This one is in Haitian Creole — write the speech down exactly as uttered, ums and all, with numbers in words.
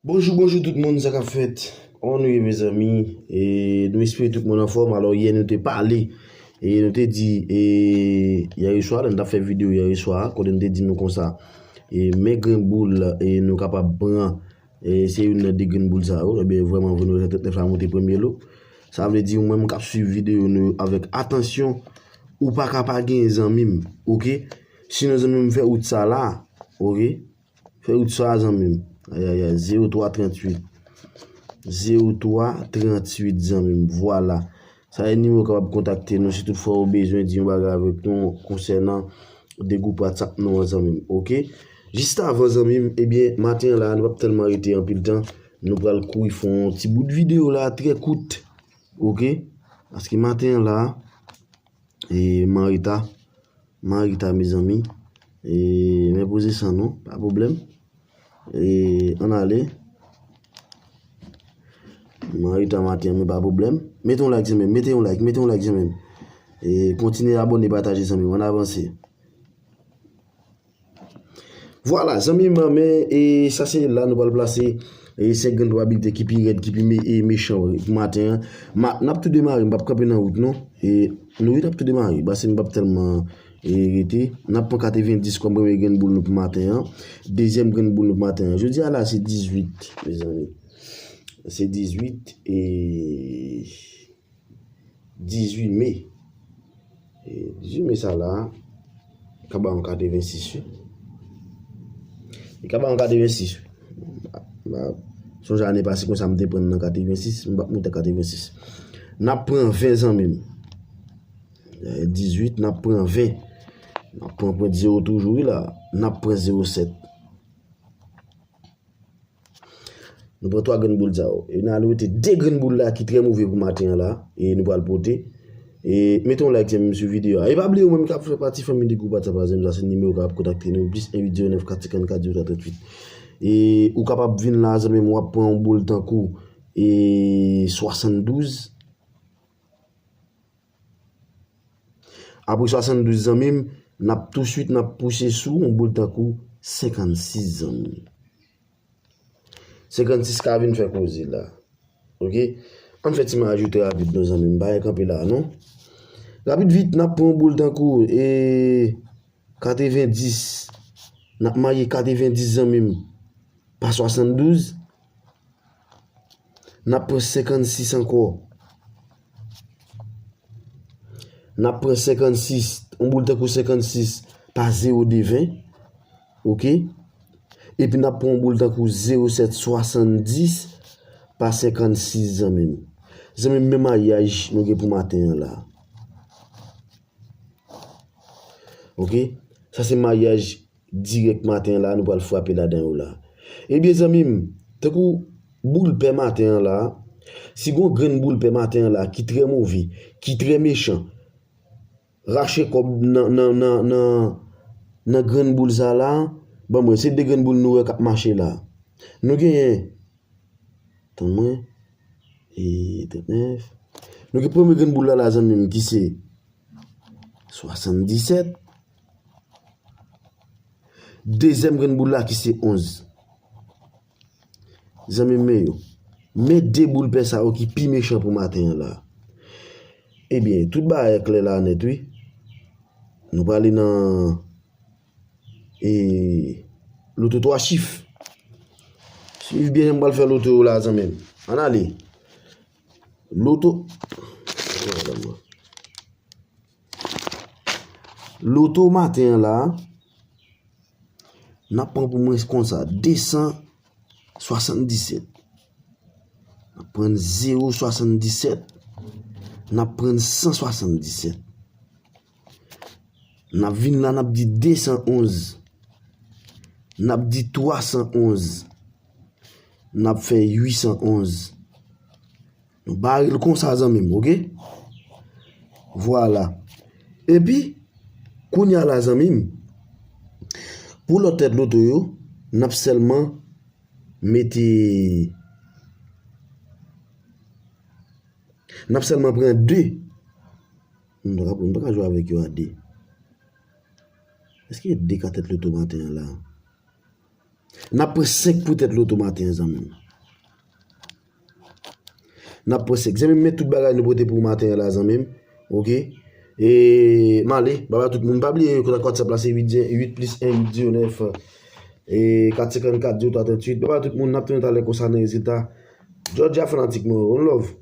Bonjou, bonjou tout moun, sa k ap fèt? Kòman nou ye, mezanmi? E nou espere tout moun anfòm. Alò, yè nou te pale, e nou te di, e yè swa, lè n t ap fè videyo yè swa, kote n te di nou konsa, e men grenn boul, e nou kapab pran, e se youn nan de grenn boul sa yo, ebyen, vrèman vre, nou trannèf la monte premye lo. Sa vle di, ou menm k ap swiv videyo nou yo avèk atansyon, ou pa ka pa genyen, zanmi m, oke? Sinon, zanmi m, fè wout sa la, oke? Fè wout sa, zanmi m. Ayayay, zewo twa tranntuit. Zewo twa tranntuit, zanmi m. Vwala. Sa e nimewo w kapab kontakte nou si toutfwa ou bezwen di yon bagay avèk nou konsènan de gwoup WhatsApp nou an, zanmi m. Oke? Jis avan, zanmi m, ebyen, maten an la, nou p ap tèlman rete anpil tan. Nou pral kouri fè yon ti bout videyo la, trè kout. Oke? Paske maten an la, e m an reta. M an reta, mezanmi. E, men poze san non, pa pwoblèm. E, ann ale. M an reta maten an, men pa pwoblèm. Mete yon like, zanmi m, mete yon like, mete yon like, zanmi m. E, kontinye abòne, pataje, zanmi m, ann avanse. Vwala, zanmi m, men, e sa se la nou pral plase, e senk grenn pwobablite ki pi rèd, ki pi me, e mechan pou maten an. Ma, n ap tou demare, m p ap kanpe nan wout non. E nou wi, n ap tou demare, paske m p ap tèlman, e rete. N ap pran katrevendis kòm premye grenn boul nou pou maten an. Dezyèm grenn boul nou pou maten an. Jodi a la se dizuit, mezanmi. Se dizuit, e dizuit me. E dizuit me sa la, ka ba yon katrevensis wi. Li ka ba yon katrevensis wi. Sonje ane pase konsa m te pran nan katrevensis, m p ap moute katrevensis. N ap pran ven, zanmi m. E dizuit, n ap pran ven. N ap pran pwent zewo toujou wi la. N ap pran zewo sèt. Nou pran twa grenn boul sa yo. E n al rete de grenn boul la ki trè move pou maten an la. E nou pral pote. E mete yon like, zanmi m, sou videyo a. E pa bliye, ou menm k ap fè pati fanmi de gwoup WhatsApp la, zanmi m, sa se nimewo w kapab kontakte nou, plis en uit zewo nèf kat senkannkat zewo twa tranntuit. E ou kapab vin la, zanmi m, w ap pran yon boul tankou, e swasanndouz. Apre swasanndouz, zanmi m, n ap touswit, n ap pouse sou yon boul tankou senkannsis, zanmi m. Senkannsis ka vin fè koze la. Oke? Ann fè ti maraj yo trè rapid non, zanmi m. Pa gen kanpe la non. Rapid vit, n ap pran yon boul tankou, e, katrevendis. N ap maye katrevendis, zanmi m, pa swasanndouz. N ap pran senkannsis ankò. N ap pran senkannsis, yon boul tankou senkannsis pa zewo de ven. Oke? Epi n ap pran yon boul tankou zewo sèt swasanndis pa senkannsis, zanmi m. Zanmi m, men maryaj nou gen pou maten an la. Oke? Sa se maryaj dirèk maten an la, nou pral frape ladan yo la. Ebyen, zanmi m, tankou boul pè maten an la, si gon grenn boul pè maten an la ki trè move, ki trè mechan, rache kòb nan, nan, nan, nan, nan grenn boul sa la, ban mwen, se de grenn boul nou wè k ap mache la. Nou genyen, tann mwen, e, trannèf. Nou gen premye grenn boul la, la, zanmi m, ki se swasanndisèt. Dezyèm grenn boul la ki se onz. Zanmi m, men yo. Men de boul pè sa yo ki pi mechan pou maten an la. Ebyen, tout bagay klè la nèt, wi. Nou prale nan, e, loto twa chif. Swiv byen jan m pral fè loto yo la, zanmi m. Ann ale. Loto. Loto maten an la, n ap pran pou mwen konsa, de san swasanndisèt. N ap pran zewo swasanndisèt, n ap pran san swasanndisèt. N ap vin la, n ap di de san onz. N ap di twa san onz. N ap fè uit san onz. Nou bare l konsa, zanmi m, oke? Vwala. Epi, kounye a la, zanmi m, pou lòt tèt loto yo, n ap sèlman mete, n ap sèlman pran de. Nou pa ka, nou pa ka jwe avèk yo a de. Èske de ka tèt loto maten an la? N ap pran senk pou tèt loto maten an, zanmi m. N ap pran senk. Zanmi m, men tout bagay nou pote pou maten an la, zanmi m. Ok? E, m ale, babay tout moun. Pa bliye, kontak WhatsApp la, se uit, uit plis en, uit zewo nèf, e, kat senkannkat, zewo twa tranntuit. Babay tout moun, n ap tounen talè konsa nan rezilta. Georgia fanatik mwen, one love.